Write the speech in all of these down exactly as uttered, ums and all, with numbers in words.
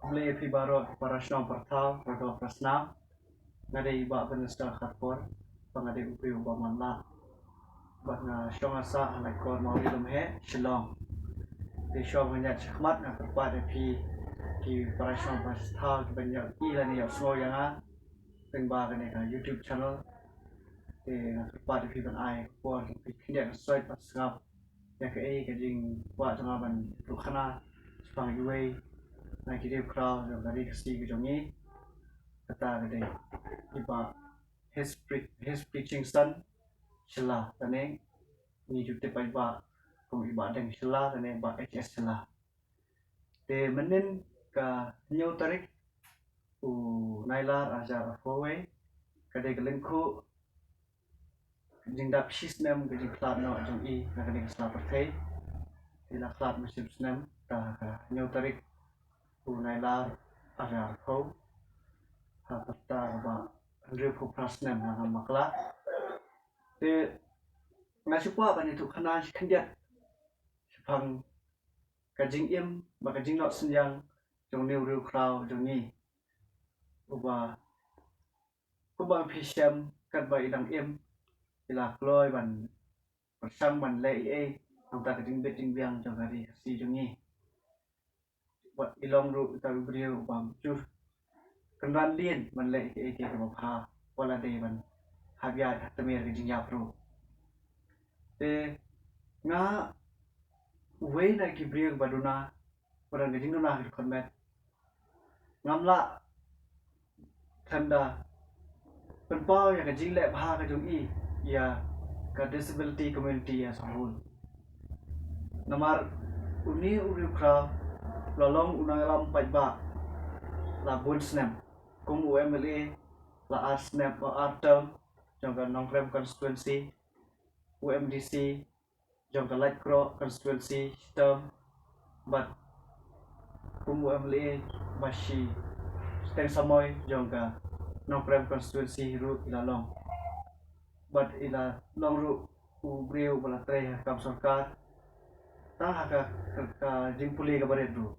Khublei ïa phi baroh para shnong para thaw, para doh para snam. Nga dei i Bah Minister Kharpor, ba nga dei u briew ba man la. Bad nga shong nga sah ha Laitkor Mawri Lum he, Shillong. Te shuwa ban ïaid shakhmat nga kyrpad ïa phi ki para shnong para thaw kiban ïohi lane ïohsngew ïa nga lyngba kane ka YouTube channel. Te nga kyrpad ïa phi ban ai ka por ïa phi khyndiat ka sait ban sngap ïa kaei ka jingkwah jong nga ban ïathuh khana shaphang iwei na ki riewkhraw jong ka ri Khasi ka jong ngi. Kata ka dei i Bah His Pre-, His Preaching Son Shylla, lane ngi ju tip paidbah kum i Bah Deng Shylla lane Bah H S Shylla. Te mynnin ka hynñiew tarik u Nailar arhajar arphew wei, ka dei ka lyngkhuh jingdap shi snem ka jingkhlad noh jong i na kane ka sla pyrthei. I la khlad mynshem snem, ta ha ka hynñiew tarik u Nailar arhajar arphew, ha ka rta kaba hynriewphew phra snem na ngam bakla. Te nga shu kwah ban ïathuh khana shi khyndiat shaphang ka jingim bad ka jingnoh synñiang jong une u riewkhraw jong ngi, uba kumba phi shem, katba i dang im i la kloi ban pyrshang ban leh ei ei na ka bynta ka jingbit jingbiang jong ka ri Khasi jong ngi. Bad i long ruh uta u briew uba ju kynran dien ban leh ei ei kaba bha, wat la dei ban hap ïaid ha tmier ka jingïap ruh. Te nga uwei na ki briew ba duna, ba don ka jingduna ha ki dkhot met, ngam lah khlem da pynpaw ïa ka jingleh bha ka jong i ïa ka disability community as a whole. Namar une u riewkhraw u la long u nongïalam paidbah la bun snem, kum u M L A la ar snem, la ar term jong ka Nongkrem constituency, u M D C jong ka Laitkroh constituency shi term, bad kum u M L A ba shi teng samoi jong ka Nongkrem constituency ruh i la long. Bad i la long ruh u briew ba la trei ha ka kam sorkar, tang ha ka, ka, ka jingpule kaba rit ruh.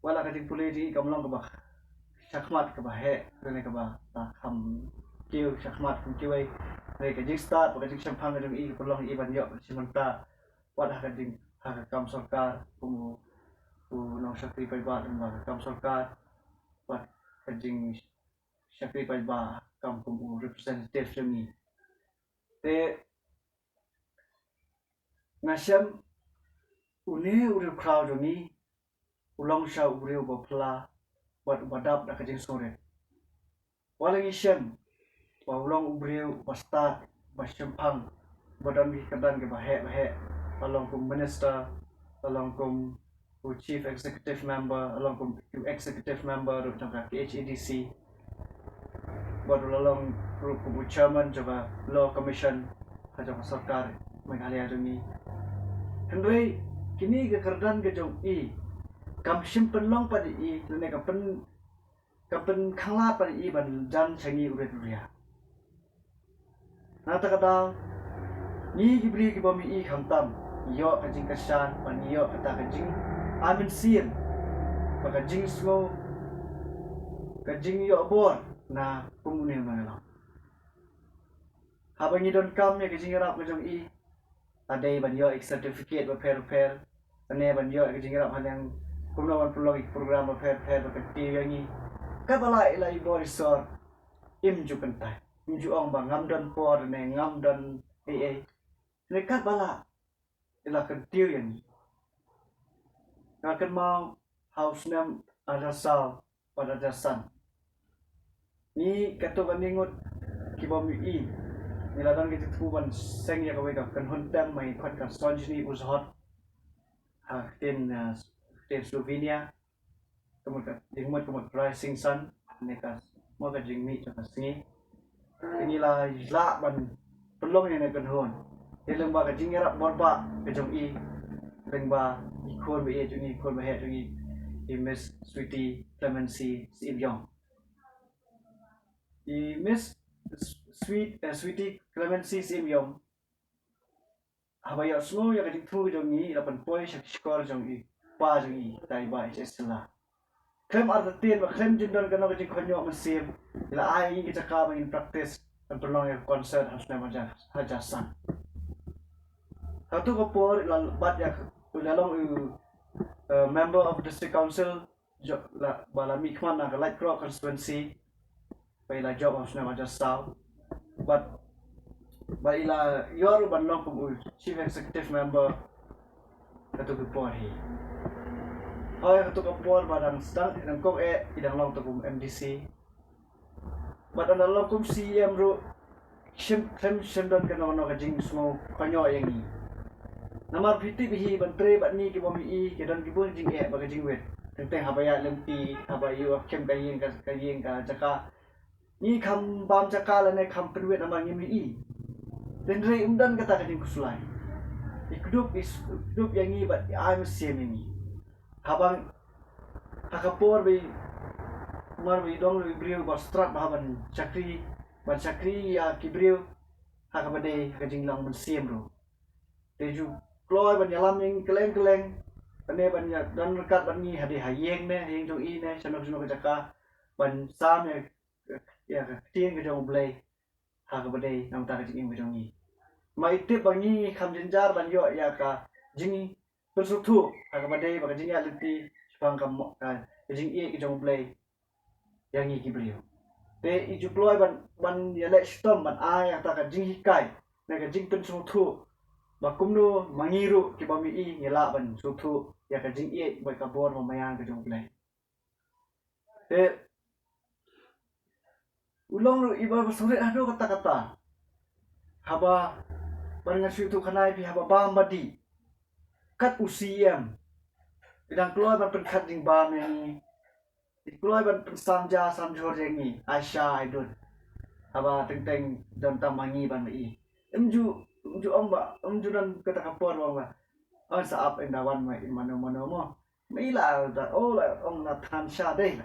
Wat la ka jingpule jong i kam long kaba shakhmat kaba heh, lane kaba, ah, kham kiew shakhmat kham kiwei. Hynrei ka jingstad bad ka jingshemphang ka jong i ka pynlong ïa i ban ïoh shi bynta, wat ha ka jing, ha ka kam sorkar kum u, u nongshakri paidbah lyngba ka kam sorkar, wat ka jingshakri paidbah kam kum u representative jong i. Te nga shem une u riewkhraw jong ngi u long sha u briew uba phylla bad uba dap da ka jingsngewrit. Wat la ngi shem ba u long u briew uba stad, uba shemphang, uba don ki kyrdan kiba heh ba heh, la long kum minister, la long kum u chief executive member, la long kum u executive member ruh jong ka K H A D C, bad u la long ruh kum u chairman jong ka Law Commission ha jong ka sorkar Meghalaya jong ngi. Hynrei kine ki kyrdan ki jong i kam shym pynlong pat ïa i, lane ka pyn, ka pynkhang lad pat ïa i ban jan sha ngi u rit u riah. Na kata ka daw ngi ki briew ki bym ïohi khamtam, ngi ïoh ka jingkyrshan bad ngi ïoh kata ka jingai mynsiem bad ka jingsngew, ka jingïoh bor na kum une u nongïalam. Haba ngi donkam ïa ka jingïarap ka jong i, la dei ban ïoh ïa ki certificate bapher bapher, lane ban ïoh ïa ka jingïarap haneng kumno ban pynlong ïa ki program bapher bapher ba kyntiew ïa ngi. Katba lah i la i bor i sor, im ju kyntait, im ju ong ba ngam don por ne ngam don ei ei. Ne katba lah i la kyntiew ïa ngi. Nga kynmaw ha u snem arhajar saw bad arhajar san, ngi katto katne ngut ki bym ïohi, ngi la don ka jingthmu ban seng ïa kawei ka kynhun tem ba ngi khot ka Sonjni Uzhot, ha ktien, eh, ktien Slovenia, ka mut ka, jingmut ka mut Rising Sun, ne ka, mo, ka jingmih jong ka sngi. Te ngi la lah ban pynlong ïa kane ka kynhun. Te lyngba ka jingïarap bor bha ka jong i, lyngba i khun ba ïeit jong i, i khun ba heh jong i, i Miss Sweety Clemency Syiemiong. I Miss Sweet, eh, Sweety Clemency Syiemiong, haba ïohsngew ïa ka jingthmu ka jong ngi, i la pynpoi sha ki shkor jong i pa jong i, uta i Bah H S Shylla. khlem artatien bad khlem jin don kano ka jingkhynñiuh mynsiem, i la ai ïa ngi ka jaka ba ngin practice, ban pynlong ïa ka concert ha u snem hajar, hajar san. Ha katu ka por i la bat ïa, i la long u, eh, member of district council, jong, la, ba la mihkhmat na ka Laitkroh constituency, ba i la jop ha u snem hajar saw. Bad, bad i la ïoh ruh ban long kum u chief executive member katu ka por hi. Hooid, katu ka por ba dang sdang, dang kong eh, i dang long tang kum M D C. Bad ynda long kum C E M ruh, shim, khlem shym don kano kano ka jingsngew khynñiuh ïa ngi. Namar phi tip hi, ban trei bad ngi ki bym ïohi, ki don ki bun jingeh bad ka jingwit. Teng teng haba ïaid lynti, haba ïoh khim ka ïing ka, ka ïing ka jaka, ngi kham bam jaka lane kham pynwit namar ngim ïohi. Hynrei ym don kata ka jingkhuslai. I kdup, i kdup ïa ngi bad i ai mynsiem ïa ngi. Haba, ha ka por ba i, mar ba i dang long i briew ba strat bha ban shakri, ban shakri ïa ki briew, ha kaba dei ha ka jinglong mynsiem ruh. Te ju kloi ban ïalam ïa ngi kylleng kylleng, lane ban ïa don ryngkat bad ngi hadien ha ïing ne, ha ïing jong i ne, shano shano ka jaka, ban sam ïa, ïa ka ktien ka jong U Blei ha kaba dei na ka bynta ka jingim ka jong ngi. Ma i tip ba ngi kham jynjar ban ïoh ïa ka jingpynsngewthuh ha kaba dei bad ka jingïaid lynti shaphang ka mo-, ka, ka jingïeit ka jong U Blei ïa ngi ki briew. Te i ju kloi ban, ban ïaleh shitom ban ai ïa kata ka jinghikai ne ka jingpynsngewthuh, ba kumno ma ngi ruh ki bym ïohi ngi lah ban sngewthuh ïa ka jingïeit bad ka bor ba maïan ka jong U Blei. Te u long ruh i ba, ba sngewrit haduh katta katta. Haba, ban, ngan shu ïathuh khana ïa phi, haba bam ba dih, kat u C E M i dang kloi ban pynkhat jingbam ïa ngi. I kloi ban pynsam ja sam jhur ïa ngi, ai sha ai dud. Haba teng teng don tang ma ngi ban ïohi. Ym ju, ym ju ong ba, ym ju don kata ka por ba ong ba, ong sa ap ynda wan ma i mano mano mo. Ma i la da, oh, la ong na than sha dei la,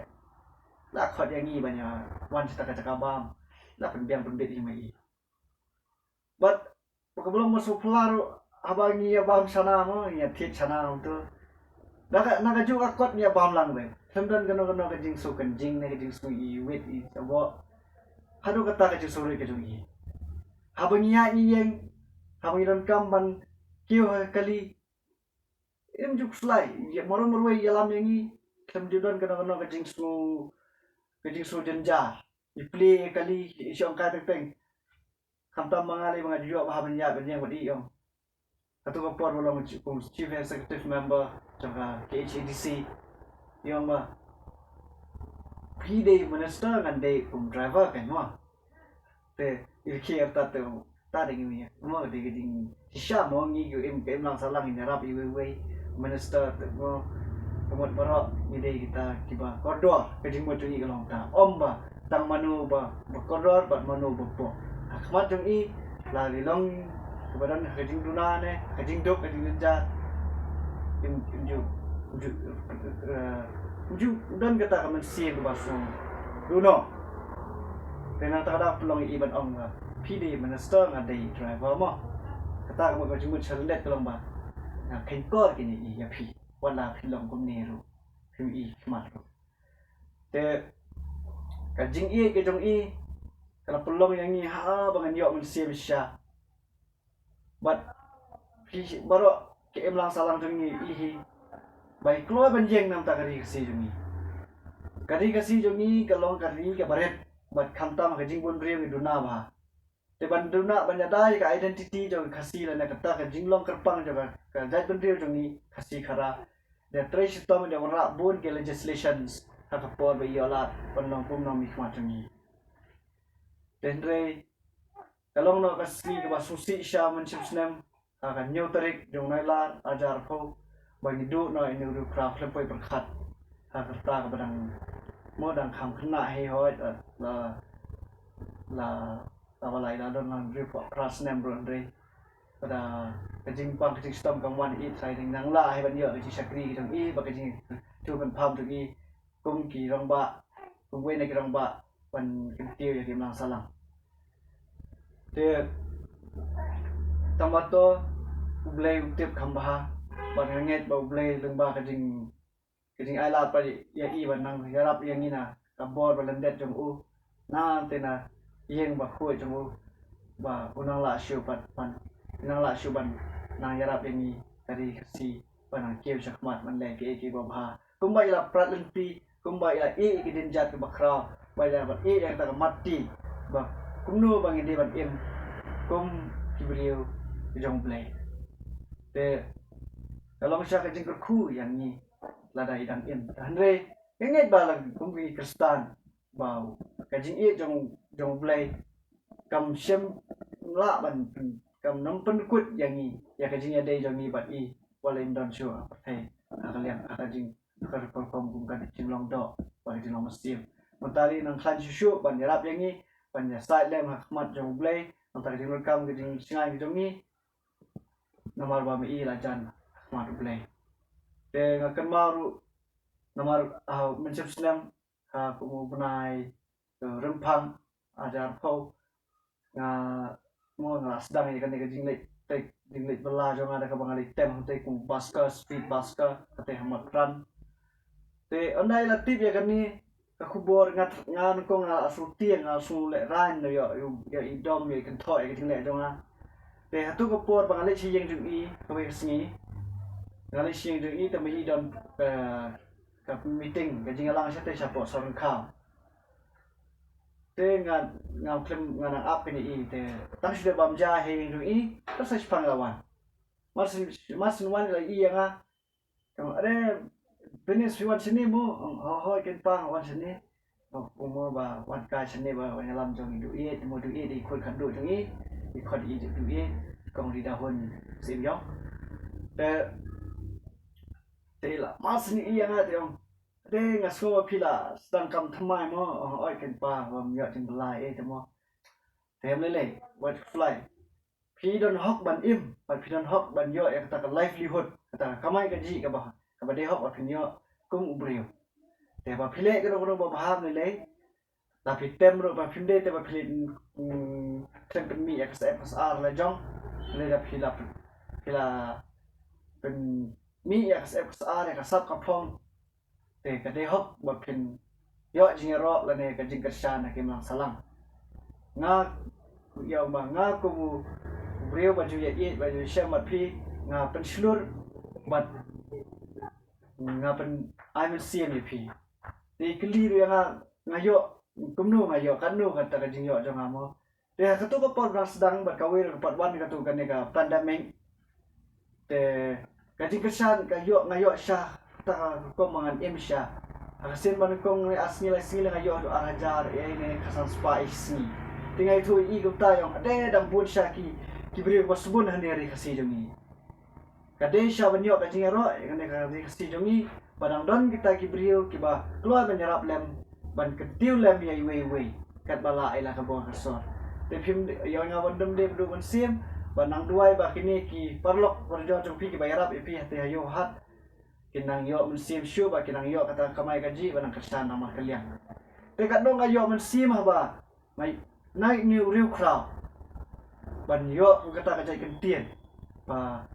la khot ïa ngi ban ïa wan sha kata ka jaka bam. La pynbiang pynbit ïa ma i. Bad ba ka ba long ba sngewphylla ruh, haba ngi ïa bam shana mo, ngi ïa thied shana mo, to na ka, na kajuh ka kot ngi ïa bam lang beit. Khlem don kano kano ka jingsngewkynjing ne ka jingsngew iwit i shaboh. Haduh katta ka jingsngewrit ka jong i. Haba ngi ïaid ngi ïeng, haba ngi donkam ban kiew ha ka kali, ym ju khuslai, ïa marwei marwei ïalam ïa ngi. Khlem ju don kano kano ka jingsngew, ka jingsngew jynjar. I plie ïa ka kali, i shong kai teng teng. Khamtam ma nga lei ba nga ju ïoh bha ban ïaid ban ïeng bad i, i ong. Katu ka por ba long chi-, kum Chief Executive Member jong ka K H A D C, i ong ba, phi dei minister, ngan dei kum driver, kan mo. Te i khie ta te, ta dei ngi, mo, dei ka jingshisha mo, ngi ki im, ka imlang sahlang ngi ïarap iwei iwei. Minister te mo, ka mut baroh ngi dei kita kiba kordor, ka jingmut jong ngi ka long ta. Ym ba tang mano ba, ba kordor bad mano ba pop. Ha khmat jong i, la i long kaba don ka jingduna ne, ka jingduk, ka jingjynjar. Im, im ju, im ju, eh, im ju don kata ka mynsiem kaba sngewduna. Te nangta ka dei ka pynlong ïa i ban ong ba phi dei minister, nga dei driver mo. Kata ka mut ka jingmut sha lyndet ka long ba nga kheiñkor kine ïa phi. Wat la phi long kumne ruh, phim i khmat ruh. Te ka jingïeit ka jong i ka la pynlong ïa ngi haba ngan ïoh mynsiem shisha. Bad phi baroh ki imlang sahlang jong ngi i hi, ba i kloi ban ïeng na ka bynta ka ri Khasi jong ngi. Ka ri Khasi jong ngi ka long ka ri kaba rit, bad khamtam ka jingbun briew ngi duna bha. Te ban duna ban ïada ïa ka identity jong ka Khasi lane kata ka jinglong kyrpang jong ka, ka jaitbynriew jong ngi Khasi Khara, da trei shitom, da wanrah bun ki legislations ha ka por ba i ïoh lad ban long kum u nongmihkhmat jong ngi. Te hynrei ka long noh ka sngi kaba sngewsih shisha mynshem snem, ha ka hynñiew tarik jong u Nailar arhajar arphew, ba ngi duh noh ïa une u riewkhraw khlem poi pyrkhat. Ha ka rta kaba dang, mo, dang kham khynnah hi, hooid, la, la, la, la, ba la i la don lang hynriewphew phra snem ruh, hynrei ka da, ka jingpang ka jingshitom kam wan ïa i, trai dang nang lah hi ban ïoh ka jingshakri ka jong i bad ka jingïathuh kynpham jong i kum ki rangbah, kum uwei na ki rangbah ban kyntiew ïa ki imlang sahlang. Te tang ba to U Blei u tip kham bha, bad nga ngeit ba U Blei lyngba ka jing, ka jingailad pat ïa i ban nang ïarap ïa ngi na ka bor ba lyndet jong u, na te na ïing ba khuid jong u, ba u nang lah shuh pat ban, u nang lah shuh ban nang ïarap ïa ngi ka ri Khasi, ban nang kiew shakhmat ban leh kiei kiei ba bha. Kumba i la prat lynti, kumba i la ïeh ïa ki dienjat kiba khraw, ba i la ban ïeh ïa kata ka matti, ba kumno ba ngi dei ban im kum ki briew jong U Blei. Te ka long sha ka jingkyrkhu ïa ngi lada i dang im. Hynrei nga ngeit ba la kum ki Khristan, ba ka jingïeit jong, jong U Blei kam shym lah ban, kam nym pynkut ïa ngi, ïa ka jingïadei jong ngi bad i, wat la im don shuh ha pyrthei, ha ka liang, ha ka jing, ha ka rukom kum ka jinglong doh bad ka jinglong mynsiem. Mynta i nang khlaiñ shuh shuh ban ïarap ïa ngi, ban ïasaid lem ha khmat jong U Blei, mynta ka jingdonkam ka jingshngaiñ ka jong ngi, namar ba ma i la jan ha khmat U Blei. Te nga kynmaw ruh, namar, ah, mynshem snem, ha kum u bnai, eh, Rymphang, hajar arphew, nga, mo, nga sdang ïa kane ka jingleit, te jingleit bylla jong nga da kaba nga leit tem hangtei kum busker, street busker, hangtei ha Mawkyrwat. Te ynda i la tip ïa kane ka khubor, nga, nga nyngkong nga la shu tieng, nga shu lehraiñ ïa, ïa, ïa i dom, ïa i kynthoh ïa ka jingleh jong nga. Te hato ka por ba nga leit sha ïing jong i kawei ka sngi, nga leit sha ïing jong i, te ma i don, eh, ka meeting, ka jingïalang shatei shapoh Sohryngkham. Te nga, nga khlem, nga nang ap kane i, te tang shu dep bam ja ha ïing jong i, te sa shipang la wan. Mar shu, mar shu wan la ïa nga. Te nga, "Are, Binis, phi wan shane mo?" "Hooid, hooid, kynpa, wan shane." "Oh, u mo ba wan kai shane ba wan ïalam jong i duh ïeit, mo duh ïeit, i khot khatduh jong i, i khot i duh ïeit, kong ri da hun sim jong." Te, te la, mar shu ïa nga te ong, "Te nga sngew ba phi la sdang kam thymmai mo?" "Oh, hooid, kynpa, bym ïoh jingbylla ei te mo." Te ym lei lei, wat fly. Phi don hok ban im, bad phi don hok ban ïoh ïa kata ka livelihood, kata ka kamai kajih kaba, kaba dei hok ba phin ïoh kum u briew. Te ba phi leh kano kano ba bha, ym lei lei, la phi tem ruh ba phim dei te ba phi leh, mm, khlem pynmih ïa ka syep ka sar la jong, lei la phi la, phi la pynmih ïa ka syep ka sar, ïa ka sap ka phong. Te ka dei hok ba phin ïoh jingïaroh lane ka jingkyrshan ha ki imlang sahlang. Nga ïa ba nga kum u briew ba ju ïeit ba ju shem bad phi, nga pynshlur bad nga pyn-, ai mynsiem ïa phi. Te kylli ruh ïa nga, nga ïoh kumno, nga ïoh katno kata ka jingïoh jong nga mo. Te ha kato ka por ba sdang bad kawei ruh ka pat wan kato kane ka pandemic. Te ka jingkyrshan ka ïoh, nga ïoh sha kata ka rukom ba ngan im sha. Ha ka sien ba nyngkong ne ar sngi lai sngi lei nga ïoh haduh ar hajar ei ne khatsan spah ei sngi. Te nga ïathuh ïa i kumta ïa nga, te dang bun sha ki, ki briew ba sbun hangne ha ri Khasi jong ngi. Ka dei sha ban ïoh ka jingïaroh ïa kane ka ri Khasi jong ngi, ba dang don kita ki briew kiba kloi ban ïarap lem, ban kyntiew lem ïa iwei iwei katba lah ïa la ka bor ka sor. Te phim ïoh, nga wan dum dei ba duh mynsiem ba nang duwai ba kine ki paralok parajor jong phi kiba ïarap ïa phi hatei ha ïew hat, kin nang ïoh mynsiem shuh, ba kin nang ïoh kata ka kamai kajih ba nang kyrshan nang markylliang. Te katno nga ïoh mynsiem haba nga, nga ïoh u riewkhraw ban ïoh kata ka jait kyntien ba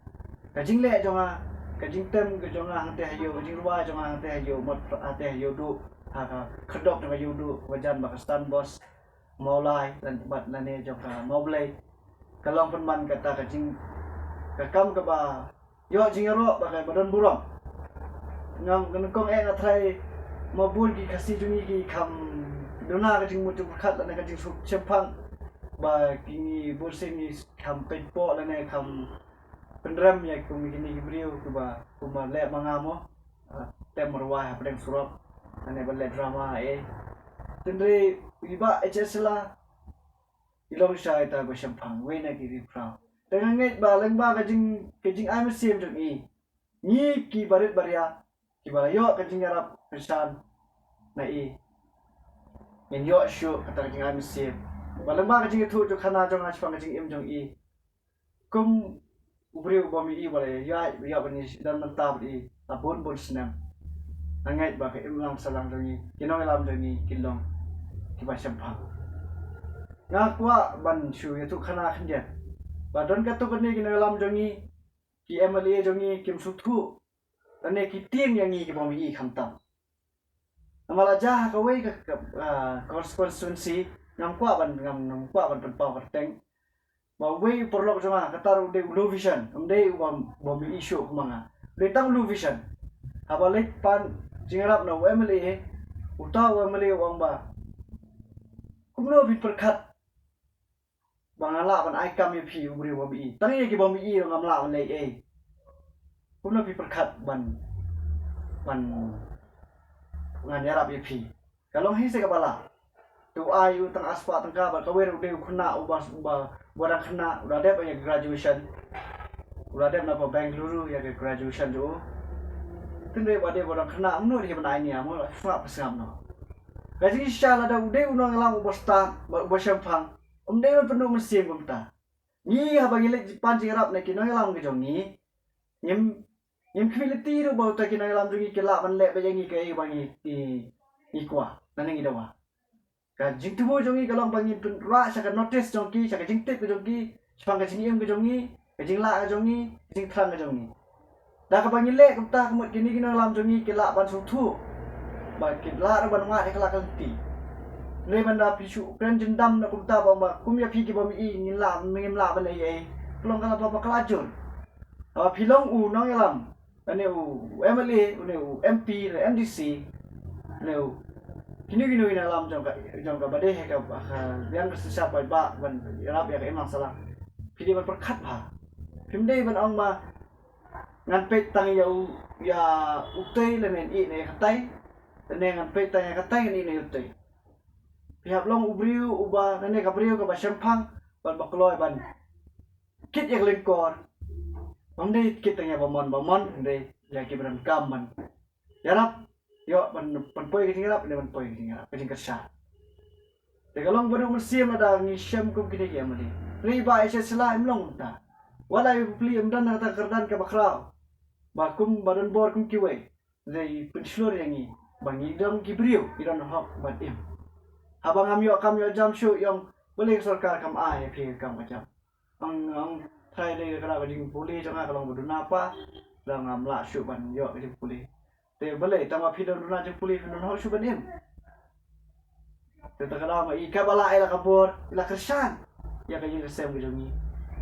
ka jingleh jong nga, ka jingtem ka jong nga hangtei ha ïew, ka jingrwai jong nga hangtei ha ïew, mut hangtei ha Ïewduh, ha ka khyrdop jong ka Ïewduh, ba jan ba ka Stan Bos, Mawlai, bad lane jong ka Mawblei, ka long pynban kata ka jing, ka kam kaba ïoh jingïaroh ba ka ba don burom. Nga, nga nyngkong eh nga tharai ma bun ki Khasi jong ngi ki kham duna ka jingmut jingpyrkhat lane ka jingshemphang ba ki ngi bun sien ngi kham peit poh lane kham pynrem ïa kum kine ki briew kiba kumba leh ma nga mo. Ah, tem rwai hapdeng surok lane ba leh drama eh. Hynrei i Bah H S Shylla i long shisha ita ba shemphang wei na ki riewkhraw. Te nga ngeit ba lyngba ka jing, ka jingai mynsiem jong i, ngi ki barit baria kiba la ïoh ka jingïarap kyrshan na i, ngin ïoh shuh kata ka jingai mynsiem. Ba lyngba ka jingïathuh jong khana jong nga shaphang ka jingim jong i, kum u briew uba mih i, ba la ïaid ïa ban ïadon bynta bad i la bun bun snem, nga ngeit ba ka imlang sahlang jong ngi, ki nongïalam jong ngi kin long kiba shemphang. Nga kwah ban shu ïathuh khana khyndiat ba don katto katne ki nongïalam jong ngi, ki M L A jong ngi kim sngewthuh lane ki tieng ïa ngi ki bym ïohi khamtam. Namar la jia ha kawei ka, ka, ah, constituency, ngam kwah ban, ngam, ngam kwah ban pynpaw kyrteng. Ba uwei u paralok jong nga, kata ruh u dei u low vision, um dei u bym, bym ïohi shuh kum nga. U dei tang u low vision. Haba leit pan jingïarap na u M L A, uta u M L A u ong ba, kumno phi pyrkhat ba nga lah ban ai kam ïa phi u briew bym ïohi. Tang ïa ki bym ïohi ruh ngam lah ban leh ei. Kumno phi pyrkhat ban, ban ngan ïarap ïa phi. Ka long hi se kaba lah. Te u ai u tang arspah tyngka bad kawei ruh u dei u khynnah uba, uba, uba dang khynnah, u da dep ïa ka graduation. U da dep na pa Bengaluru ïa ka graduation jong u. Te u dei ba dei uba dang khynnah, mano dei ban ai nia, mano sngap sngap noh. Ka jingshisha lada u dei u nongïalam uba stad, uba, uba shemphang. Um dei ban pynduh mynsiem kumta. Ngi haba ngi leit pan jingïarap na ki nongïalam ki jong ngi, ngim, ngim khmih lynti ruh ba uta ki nongïalam jong ngi ki lah ban leh beit ïa ngi kaei ba ngi, ngi, ngi kwah, lane ngi dawa. Ka jingthmu jong ngi ka long ba ngin pynrah sha ka notice jong ki, sha ka jingtip ka jong ki, shaphang ka jingim ka jong ngi, ka jinglah ka jong ngi, ka jingthrang ka jong ngi. Da kaba ngi leh kumta ka mut kine ki nongïalam jong ngi ki lah ban sngewthuh. Ba ki lah ruh ban wad ïa ka lad ka lynti. Hynrei ban da phi shu kren jingdam na kumta ba, ba kum ïa phi ki bym ïohi ngin lah, ngim lah ban leh ei ei. Ka long ka la ba, ba ka la jur. Haba phi long u nongïalam, lane u M L A, lane u M P, lane M D C, lane u kino kino ki nongïalam jong ka, jong kaba dei ha ka, ha ka liang ka synshar paidbah ban ïarap ïa ka imlang sahlang. Phi dei ban pyrkhat bha. Phim dei ban ong ba ngan peit tang ïa u, ïa utei lane ngan ïeh na ïa katai, lane ngan peit tang ïa katai ngan ïeh na ïa utei. Phi hap long u briew uba, lane ka briew kaba shemphang bad ba kloi ban kit ïa ka lyngkor. Bym dei kit tang ïa ba mon ba mon, hynrei ïa kiba donkam ban ïarap, ïoh ban, ban poi ka jingïarap, lane ban poi ka jingïarap, ka jingkyrshan. Te ka long ba duh mynsiem lada ngi shem kum kine ki M L A. Hynrei i Bah H S Shylla im long kumta. Wat la i bapli im don na kata ka kyrdan kaba khraw ba kum ba don bor kum kiwei. Hynrei i pynshlur ïa ngi ba ngi don ki briew, ngi don hok bad im. Haba ngam ïoh kam ïoh jam shuh i ong, balei ka sorkar kam ai ïa phi ka kam ka jam. Ong, ong trai dei ka, ka jingpule jong nga ka long ba duna pa, da ngam lah shuh ban ïoh ka jingpule. Te balei tang ba phi don duna jingpule phi don hok shuh ban im. Te ta ka daw ma i kaba la ai la ka bor, i la kyrshan ïa ka ïing ka sem ka jong i.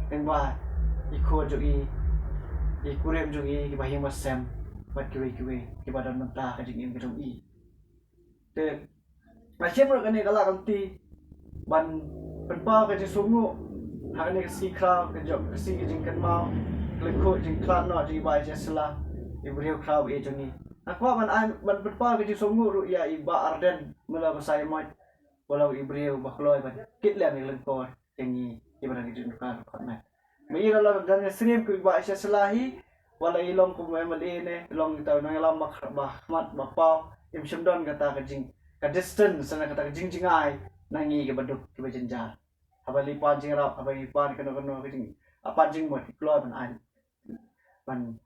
Tang ba i khun jong i, i kurim jong i, kiba ïing ba sem bad kiwei kiwei kiba don mynta ka jingim ka jong i. Te nga shim ruh kane ka lad ka lynti ban pynpaw ka jingsngewnguh ha kane ka sngi khraw, ka jong ka sngi ka jingkynmaw, ka lyngkhuh jingkhlad noh jong i Bah H S Shylla, i briew khraw ba ïeit jong i. Nga kwah ban ai, ban pynpaw ka jingsngewnguh ruh ïa i Bah Ardent Miller Basaiawmoit, ba long i briew ba kloi ban kit lem ïa ka lyngkor ïa ngi kiba don ka jingdonkar kaba kordor. Ma i ruh la don ïasyriem kum i Bah H S Shylla hi, wat la i long kum u M L A ne i long kita u nongïalam ba, ba khmat ba paw, im shym don kata ka jing, ka distance ne kata ka jingjngai na ngi kiba duk kiba jynjar. Haba i pan jingïarap, haba i pan kano kano ka jing, a pan jingmut, i kloi ban ai, ban,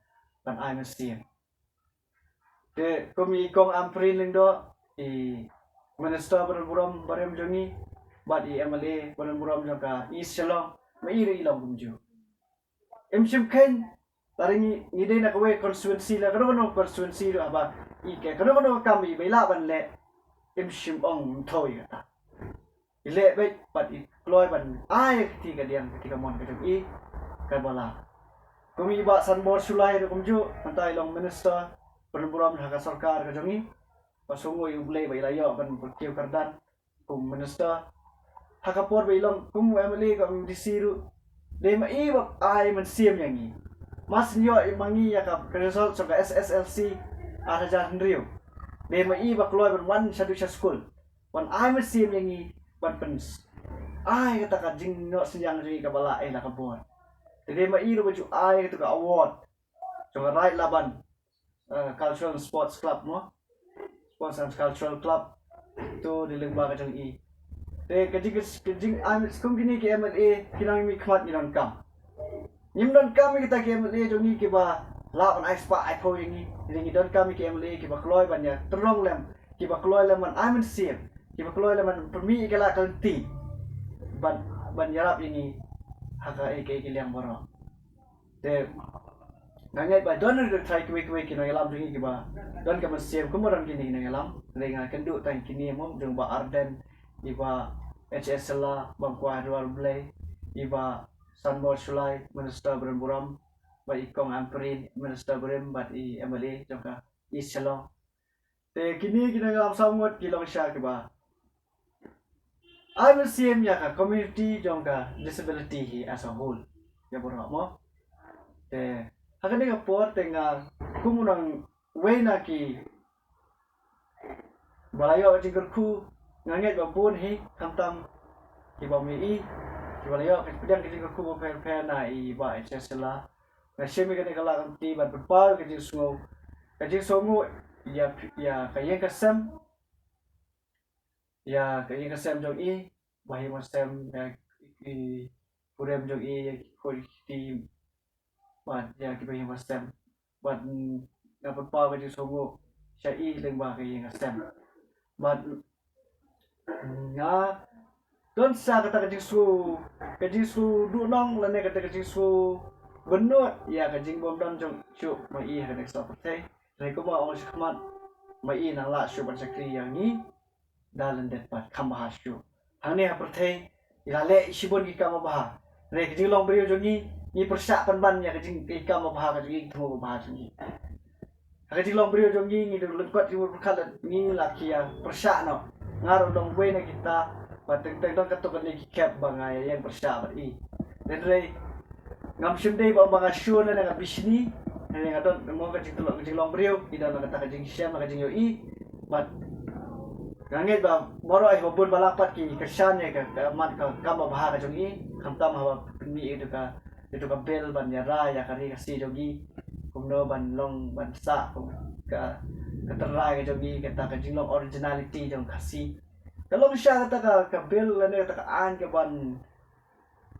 ban ai mynsiem. Te kum i Kong Ampareen Lyngdoh, i Minister ba don burom barim jong ngi, bad i M L A ba don burom jong ka East Shillong, ma i ruh i long kumjuh. Im shym kheiñ, lada ngi, ngi dei na kawei constituency, la kano kano constituency ruh haba i ka kano kano ka kam iba i lah ban leh, im shym ong ym thoh ïa kata. I leh beit bad i kloi ban ai ka kti kadiang, ka kti kamon ka jong i kaba lah. Kum i Bah Sanbor Shullai ruh kumjuh, mynta i long minister ba don burom ha ka sorkar ka jong i. Ba sngewnguh ïa U Blei ba i la ïoh ban kiew kyrdan kum minister. Ha ka por ba i long kum u M L A ka M D C ruh, dei ma i ba ai mynsiem ïa ngi. Mar syn ïoh i ma ngi ïa ka result jong ka S S L C ar hajar hynriew, dei ma i ba kloi ban wan shaduh sha skul ban ai mynsiem ïa ngi ban pyn, ai kata ka jingnoh synñiang jong ngi kaba la ai la ka bor. Te dei ma i ruh ba ju ai kata ka award jong ka Raid Laban, eh, Cultural and Sports Club mo. Sports and Cultural Club. To dei lyngba ka jong i. Te ka jing, ka jing, ai, kum kine ki M L A ki nang mihkhmat ngi donkam. Ngim donkam ïa kita ki M L A jong ngi kiba lah ban ai spah ai phew ïa ngi. Ngi donkam ïa ki M L A kiba kloi ban ïa tyrlong lem, kiba kloi lem ban ai mynsiem, kiba kloi lem ban pynmih ïa ka lad ka lynti ban, ban ïarap ïa ngi ha kaei kaei ki liang baroh. Te Nga ngeit ba don ruh trai kiwei kiwei ki nongïalam jong ngi kiba don ka mynsiem kumba don kine ki nongïalam. Hynrei nga kynduh tang kine mo, jong Bah Ardent, i Bah H S Shylla, Bah Kwah Dwar Blei, i Bah Sanbor Shullai, Minister barim burom, bad i Kong Ampareen, Minister barim, bad i M L A jong ka East Shillong. Te kine ki nongïalam saw ngut ki long shisha kiba ai mynsiem ïa ka community jong ka disability hi as a whole. Ïa baroh mo. Te ha kane ka por te nga kum u nongwei na ki ba la ïoh ka jingkyrkhu, nga ngeit ba bun hi, khamtam kiba ïohi, kiba la ïoh ka pdiang ka jingkyrkhu bapher bapher na i Bah H S Shylla. Nga shim ïa kane ka lad ka kti ban pynpaw ka jingsngew, ka jingsngewnguh ïa, ïa ka ïing ka sem, ïa ka ïing ka sem jong i, ba ïing ba sem, ïa i kurim jong i, ïa ki khun ki kti, bad ïa kiba ïing ba sem. Bad, mm, nga pynpaw ka jingsngewnguh sha i lyngba ka ïing ka sem. Bad, mm, nga don sa kata ka jingsngew, ka jingsngew duhnong lane kata ka jingsngew bynnud ïa ka jingbym don jong shuh ma i ha kane ka pyrthei. Hynrei kumba ong shakhmat, ma i nang lah shuh ban shakri ïa ngi da lyndet pat, kham bha shuh. Hangne ha pyrthei i la leh shibun ki kam babha. Hynrei ka jinglong briew jong ngi, ngi pyrshah pynban ïa ka jing, ki kam babha ka jong ngi, ki thmu babha jong ngi. Ha ka jinglong briew jong ngi, ngi dang lyngkot ki mut pyrkhat lad ngi la ki ïa pyrshah noh. Nga ruh long wei na kita ba teng teng don katto katne ki khep ba nga ïa ïeng pyrshah bad i. Hynrei ngam shym dei ba, ba nga shun lane nga bishni. Hynrei nga don mo ka jingtylli, ka jinglong briew, i don na kata ka jingshem, ka jingïohi. Bad nga ngeit ba baroh hi ba bun ba la pat ki kyrshan ïa ka, ka mat ka kam babha ka jong i, khamtam haba pynmih ïa ka, ïa ka bill ban ïarap ïa ka ri Khasi jong i. Kumno ban long, ban sah kum ka, ka tynrai ka jong i, kata ka jinglong originality jong Khasi. Ka long shisha kata ka, ka bill lane kata ka aiñ ka ban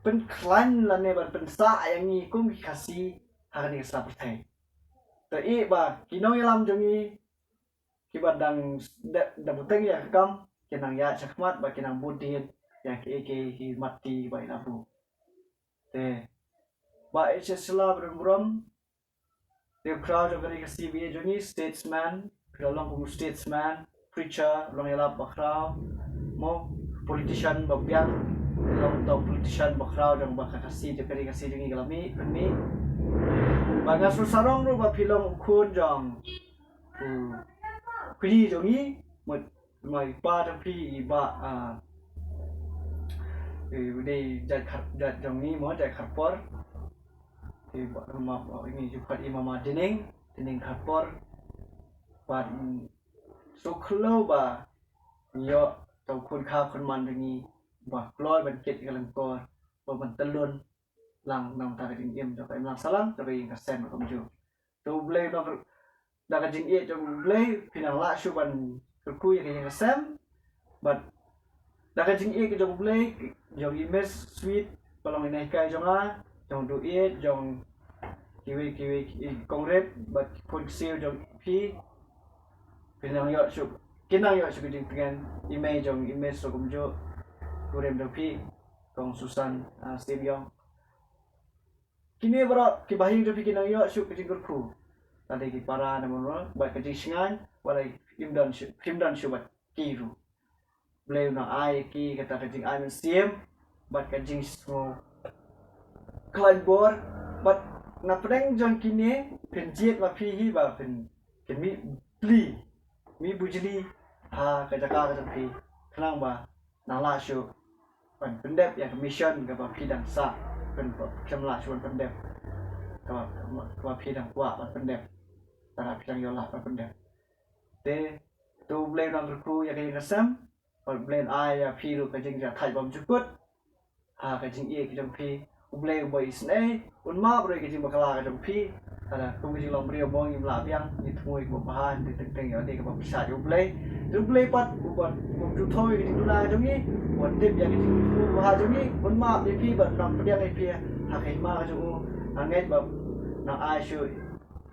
pynkhlaiñ lane ban pynsah ïa ngi kum ki Khasi ha kane ka sla pyrthei. To i ba ki nongïalam jong ngi kiba dang da, da bteng ïa ka kam, ki nang ïaid shakhmat bad ki nang bud dien ïa kiei kiei ki matti ba i la buh. Te Bah H S Shylla barim burom, te u khraw jong ka ri Khasi ba ïeit jong ngi, statesman, phi la long kum u statesman, preacher, long ïalap ba khraw, mo, politician ba biang, long top politician ba khraw jong ba ka Khasi, jong ka ri Khasi jong ngi ka la mih, pynmih. Ba nga sngewsarong ruh ba phi long u khun jong u kñi jong ngi, mut ma i pa jong phi i Bah, ah, i dei jait Khar, jait jong ngi mo, jait Kharpor. I Bah, ma, ma, ngi ju pat i Mama Dining, Dining Kharpor. Bad, mm, sngewkhlaiñ ba ngi ïoh uta u khun kha khun man jong ngi ba kloi ban kit ka lyngkor, ba ban tylun lang na ka bynta ka jingim jong ka imlang sahlang, jong ka ïing ka sem kumjuh. To U Blei, da ka jingïeit jong U Blei phi nang lah shuh ban kyrkhu ïa ka ïing ka sem. Bad da ka jingïeit jong U Blei, jong i Miss Sweet, ba long i nonghikai jong nga, jong u Duh Ïeit, jong kiwei kiwei ki kong rit bad ki khun ksiew jong phi, phi nang ïoh shuh, kin nang ïoh shuh ka jingtngen, i mei jong i Miss ruh kumjuh, kurim jong phi, Kong Susan, ah, Sim Yong. Kine baroh ki bahaïing jong phi kin nang ïoh shuh ka jingkyrkhu. Lada ki para na mon, bad ka jingshngaiñ, wat la phim don shuh, phim don shuh bad ki ruh. Blei u nang ai ki kata ka jingai mynsiem bad ka jingsngew khlaiñ bor, bad na pdeng jong kine phin jied ma phi hi ba phin, phin mih pli, mih bujli ha ka jaka ka jong phi, khnang ba nang lah shuh ban pyndep ïa ka mission kaba phi dang sah, phin, phin lah shuh ban pyndep kaba, kaba phi dang kwah ban pyndep, kaba phi dang ïoh lah ban pyndep. Te to U Blei u nang kyrkhu ïa ka ïing ka sem, bad U Blei un ai ïa phi ruh ka jingjahthait bymjukut ha ka jingïeit ka jong phi. U Blei uba isynei un map ruh ïa ka jingbakla ka jong phi. Lada kum ka jinglong briew mo ngim lah biang, ngi thmu ïa kaba bha, ngi teng teng ïa kaba pyrshah ïa U Blei. Te U Blei pat uba, uba ju thoh ïa ka jingduna ka jong ngi, uba tip ïa ka jingthmu babha jong ngi, un map ïa phi bad un nang pdiang ïa phi ha ka hima ka jong u. Nga ngeit ba nang ai shuh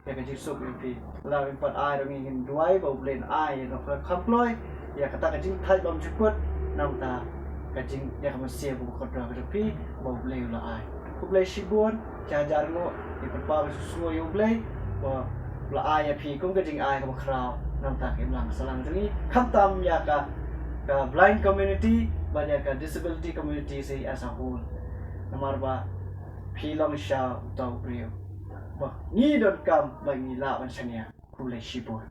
ïa ka jingsuk ïa phi. Lada ngim pat ai ruh ngi, ngin duwai ba U Blei un ai ïa ka kham kloi ïa kata ka jingthait bymjukut, na ka bynta ka jing, ïa ka mynsiem kaba kordor ka jong phi ba U Blei u la ai. Khublei shibun, ki hajar nguh, ngi pynpaw ka jingsngewnguh ïa U Blei ba u la ai ïa phi kum ka jingai kaba khraw na ka bynta ka imlang sahlang jong ngi, khamtam ïa ka, ka blind community bad ïa ka disability community as a whole. Namar ba phi long shisha uta u briew ba ngi donkam ba ngi lah ban shaniah. Khublei shibun.